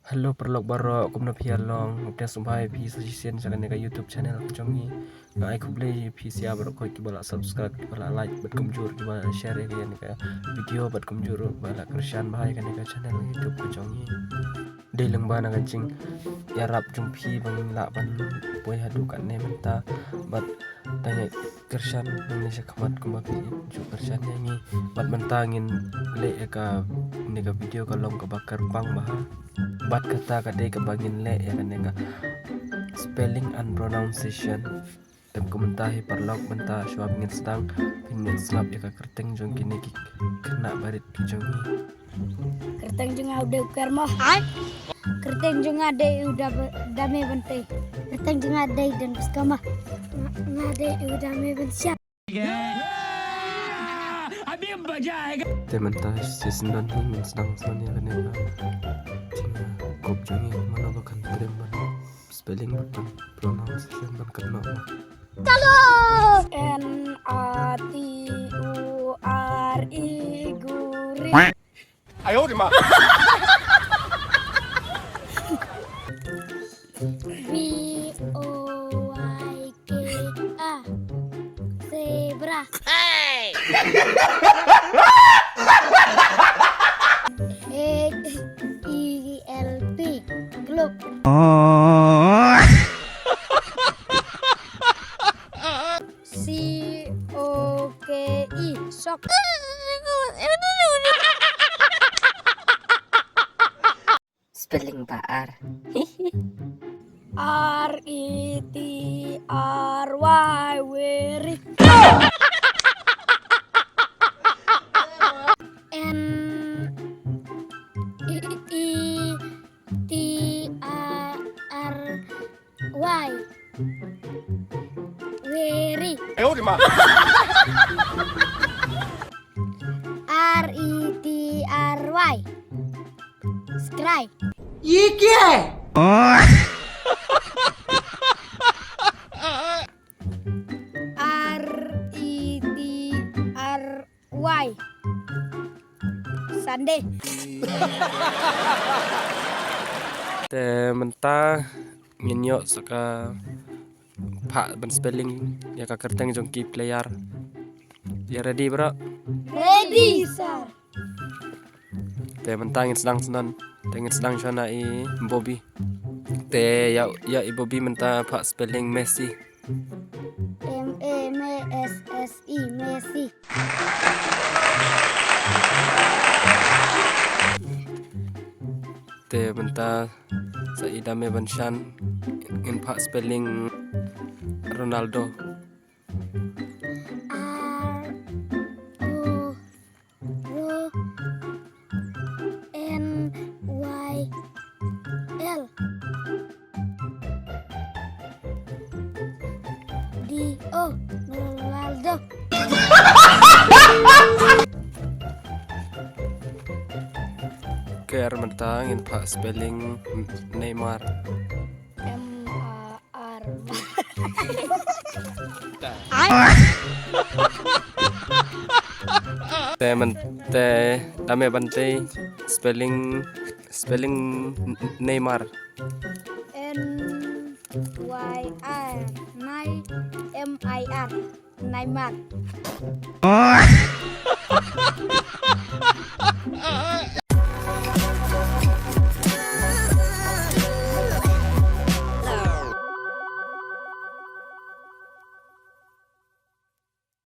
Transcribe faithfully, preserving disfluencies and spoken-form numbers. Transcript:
Hello paralok baroh, kumno phi ïa long? Ngam tip sngewbha ïa phi sa shisien sha kane ka YouTube channel ka jong ngi. Nga ai khublei ïa phi sha baroh kiba la subscribe, kiba la like, bad kumjuh kiba la share ïa kane ka video, bad kumjuh kiba la kyrshan bha ïa kane ka channel YouTube ka jong ngi. Dei lyngba na ka jingïarap jong phi ba ngin lah ban poi haduh katne mynta, bad tang ïa kyrshan nangne sha khmat kumba phi ju kyrshan ïa ngi. Bad mynta ngin leh ïa kane ka video ka long kaba kyrpang bha. Bad kata ka dei kaba ngin leh ïa kane ka spelling and pronunciation. Te mynta hi paralok, mynta shuwa ba ngin sdang, phin ïa sngap ïa ka kyrteng jong kine ki khynnah barit ki jong ngi. Kyrteng jong nga u dei u Kermo. Kyrteng jong nga dei u Dame Bantei. Kyrteng jong nga dei Don Buskama. Nga dei u Dame Bantei. Te mynta shisien don hi ngin sdang sdang ïa kane ka jingkup jong ngi, mano ba kan trei ban spelling bad pronunciation ban kynnoh ma. N A T U R E guri. 哎呦我的妈！ B O Y K A zebra. Hey! H E L P globe. C O K E sock. Spelling ba ar. R E T R Y, very. N E T R Y. Very. 哎呦我的妈！ R E T R Y. Scry. ये क्या है? R E T R Y. Sunday. Te mynta ngin ïoh sa ka phah ban spelling ïa ka kyrteng jong ki player. Ïa ready bro? Ready sir. Te mynta ngin sdang snon. Te ngin sdang shwa na i Bobby. Te ïa ïa i Bobby mynta phah spelling Messi. M A M E S S E, Messi. Te mynta sa i Dame Banshan ngin phah spelling Ronaldo. R O Ro N Y L D O, Ronaldo. Ker mynta ngin phah spelling Neymar. M A R. Te mynta Dame Bantei spelling spelling Neymar. N Y R, Nay, M I R, Neymar.